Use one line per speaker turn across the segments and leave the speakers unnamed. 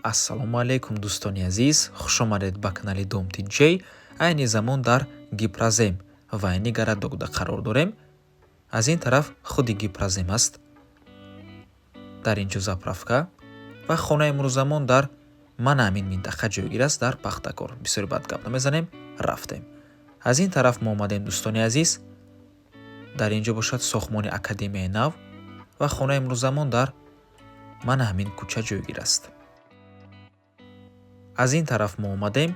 Ассалому алайкум, дӯстони азиз, хушомадед ба канали Дом Тиҷей. Айни замон дар Гипрозем, военный городок да қарор дорем. Аз ин тараф худи Гипрозем аст. Дар ин ҷо заправка ва хонаи имрӯзамон дар мана ҳамин минтақа ҷойгир аст, дар Пахтакор. Бисёри бад гап намезанем, рафтем. Аз ин тараф мо омадем, дӯстони азиз. Дар ин ҷо бошад сохтмони академияи нав ва хонаи имрӯзамон дар мана ҳамин кӯча ҷойгир аст. Аз ин тараф мо омадем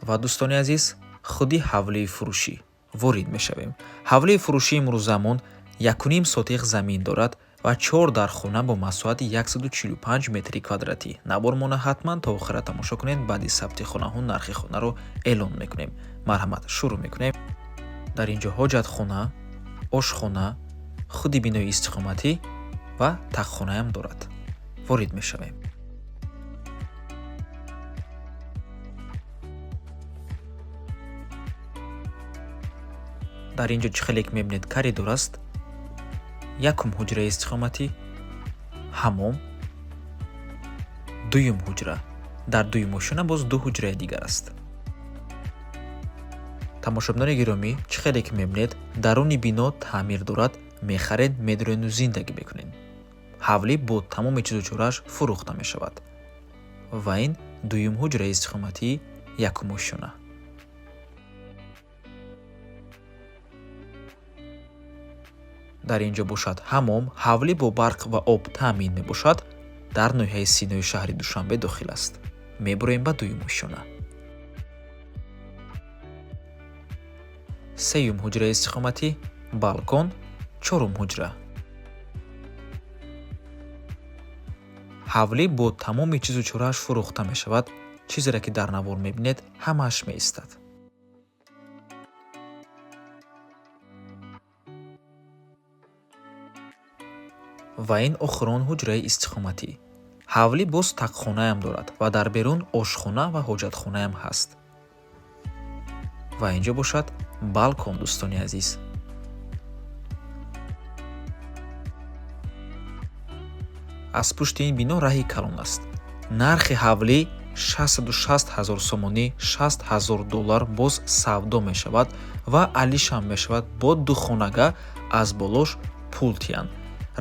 ва, дӯстони азиз, худи ҳавлии фурӯшӣ ворид мешавем. Ҳавлии фурӯшии имрӯзамон 1,5 сотих замин дорад ва чор дархона бо масоҳати 145 метри квадратӣ. Навормона ҳатман то охира тамошо кунед. Баъди сабти хонаҳо нархи хонаро эълон мекунем. Марҳамат, шурӯъ мекунем. Дар ин ҷо ҳоҷатхона, ошхона, худи бинои истиқоматӣ ва тахтхонаам дорад. Ворид мешавем. Дар ин ҷо чӣ хеле ки мебинед, коридор аст, якум ҳуҷраи истиқоматӣ, ҳамом, дуюм ҳуҷра. Дар дуюм ошёна боз ду ҳуҷраи дигар аст. Тамошобинони гиромӣ, чӣ хеле ки мебинед, даруни бино таъмир дорад. Мехаред, медурену зиндагӣ мекунед. Ҳавлӣ бо тамоми чизу чорааш фурӯхта мешавад. Ва ин дуюм ҳуҷраи истиқоматии якум ошёна. Дар ин ҷо бошад ҳамом. Ҳавлӣ бо барқ ва об таъмин мебошад. Дар ноҳияи Синои шаҳри Душанбе дохил аст. Мебуроем ба дуюм ошёна. Сеюм ҳуҷраи истиқоматӣ, балкон, чорум ҳуҷра. Ҳавлӣ бо тамоми чизу чорааш фурӯхта мешавад. Чизере ки дар навор мебинед, ҳамааш меистад. Ва ин охирон ҳуҷраи истиқоматӣ. Ҳавлӣ боз тақхонаам дорад ва дар берун ошхона ва ҳоҷатхонаам ҳаст. Ва ин ҷо бошад балкон, дӯстони азиз. Аз пушти ин бино раҳи калон аст. Нархи ҳавлӣ 660 ҳазор сомонӣ, 60 ҳазор доллар, боз савдо мешавад ва алишам мешавад бо духонага, аз болош пул тиянд.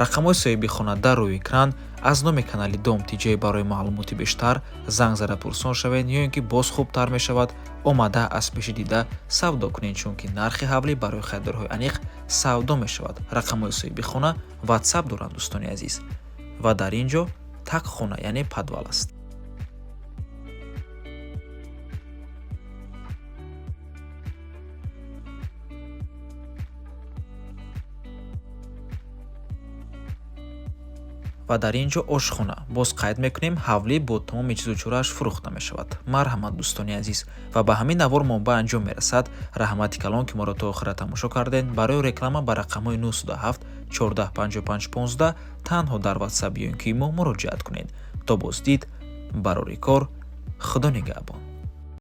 Рақамҳои соҳиби хона дар рӯи экран. Аз номи канали Дом Тиҷей барои маълумоти бештар занг зада пурсон шавед ё ин ки боз хубтар мешавад, омада аз пеши дида савдо кунед, чунки нархи ҳавлӣ барои харидорҳои аниқ савдо мешавад. Рақамҳои соҳиби хона ватсап доранд, дӯстони азиз. Ва дар ин ҷо тақхона, яъне подвал аст. Ва дар ин ҷо ошхона. Боз қайд мекунем, ҳавлӣ бо тамоми чизу чорааш фурӯхта мешавад. Марҳамат, дӯстони азиз. Ва ба ҳамин навор мо ба анҷом мерасад. Раҳмати калон, ки моро то охира тамошо кардед. Барои реклама ба рақамҳои 907 14 55 15 танҳо дар ватсап ё ин ки мо муроҷиат кунед. То боздид, барори кор, Худо нигаҳбон.